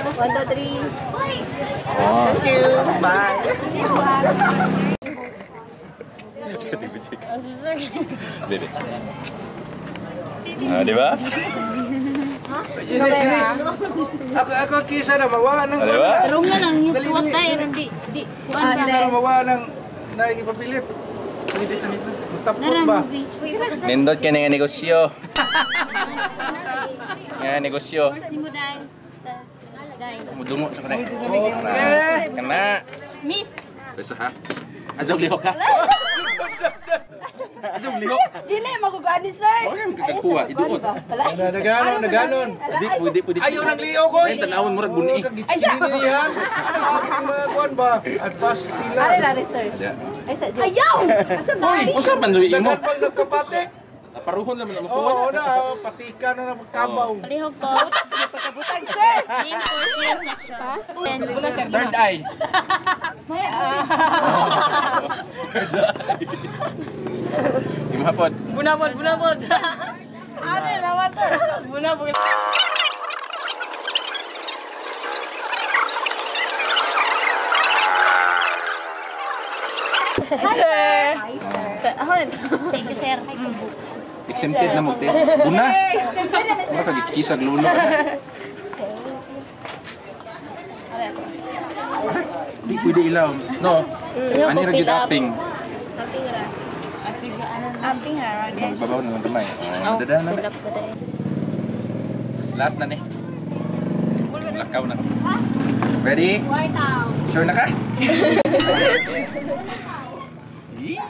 1, 2, 3. Oh. Thank you. Bye. Bebe. Ah, di ba? Ako kisa na mawa ng Ah, di ba? Room na lang yung suwat tayo. Di, di, kuan kisa ba? na mawa ng naikipabilit. Tapos Nara ba? movie. Nindot kay nga negosyo. Nga negosyo. First ni mo, Day. Day. Mudungo sa kanay. Okay. Kana. Miss! Basta ha. Azog lihok ka. Azog lihok. Dili magugani, sir. Wala kang kakakuha, iduot. Naganon, naganon. Di pwede pwede. Ayaw nang liyo ko. Ay tanawon murag buni. Kagichini niyan. Ano ang mga kuan ba? At pastila. Are are, sir. Ada. Ay sa Ayaw. Asa ba? Uy, unsa man duwi imo? Daghan pag nagkapati. Paruhon naman ang Oo, kuwan. na, patika na na pagkabaw. Palihog ko. Pagkabutang, sir. Name for sale section. Third eye. Imo hapon. Bunabod, bunabod. Are rawa, sir. Bunabod. Sir. Thank you, sir. Exempted na mo test. Una. Mura kag kisag lulo. Di pwede ilaw. No. Palihog Ani ko ra fill gyud up. aping. Amping ra. Amping ra. Magbabaw na lang gamay. Oh, Oh, dada na. fill up ba tayo? Last na ni. Lakaw na. Ready? White out. Sure na ka? Yee.